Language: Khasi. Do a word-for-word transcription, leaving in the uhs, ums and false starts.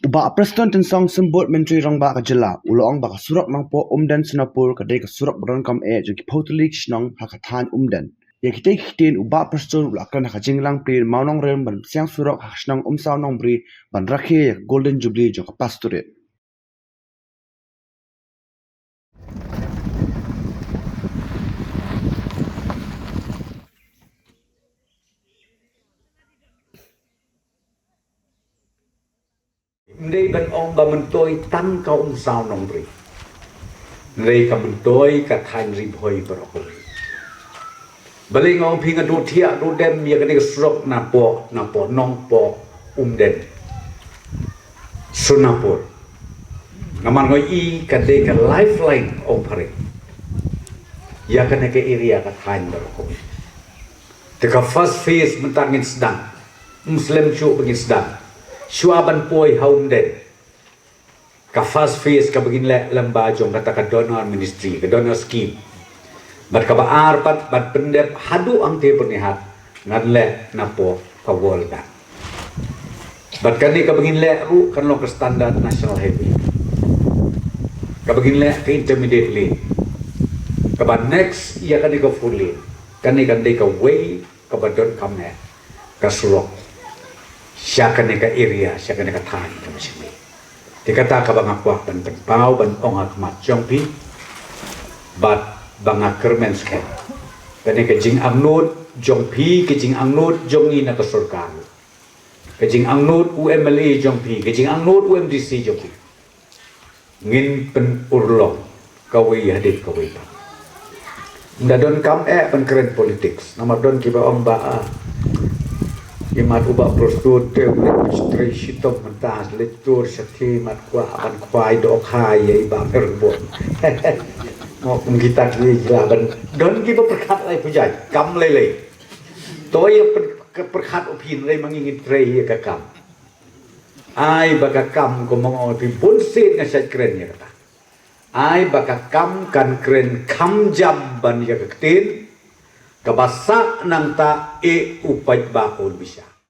Bah Prestone Tynsong Symbud, Myntri Rangbah ka jylla, u la ong ba ka surok Nongpoh Umden Sonapur ka dei ka surok ba donkam eh jong ki phew tylli ki shnong ha ka thaiñ Umden. Ïa kitei ki ktien u Bah Prestone u la kren ha ka jingïalang plie mawnongrim ban siang surok ha ka shnong Umsaw Nongbri ban rakhe ïa ka Golden Jubilee jong ka Pastorate. Ym dei ban ong ba myntoi tang ka Umsaw Nongbri. Ym dei, ka myntoi ka thaiñ Ri Bhoi baroh kawei. Balei nga ong phi nga duh thiah duh dem ïa kane ka surok Nongpoh, Nongpoh, Nongpoh Umden Sonapur? Namar nga i ka dei ka lifeline, ong phareng, ïa kane ka area, ka thaiñ baroh kawei. Te ka first phase mynta ngin sdang. Ym slem shuh ba ngin sdang. Shuwa ban poi ha Umden, ka first phase kaba ngin leh lyngba jong kata ka donor ministry, ka donor scheme. Bad kaba ar pat, ban pyndep haduh hangtei byrnihat, ngan leh napoh ka World Bank. Bad kane kaba ngin leh ruh kan long ka standard national highway. Kaba ngin leh ka intermediate lane. Kaba next ïa kane ka four lane. Kane kan dei kawei kaba donkam eh ka surok sha kane ka area, sha kane ka thaiñ kaba shisha. Te kata kaba nga kwah ban pynpaw, ban ong ha khmat jong phi, bad ba nga kyrmen skhem. Kane ka jingangnud jong phi, ka jingangnud jong ngi na ka sorkar, ka jingangnud u M L A jong phi, ka jingangnud u M D C jong phi, ngin pynurlong kawei hadien kawei pat. Ym da donkam eh ban kren politics. Namar don kiba ong ba, ah, imat u Bah Prestone te u leit trei shitom mynta, leit tur shathie, mat kwah ban khwai dohkha ïa i Bah Myrbong. Mo, kum kita ki la ban don kiba pyrkhat lai pujai, kam lei lei. To ïa pyn-, ka pyrkhat u phin lei, ma ngi ngin trei ïa ka kam. Ai ba ka kam, kum ma nga ong, phi bun sien nga shait kren ïa kata. Ai ba ka kam kan kren kham jam ban ïa ka ktien kaba sah nangta, eh u paidbah un bishar.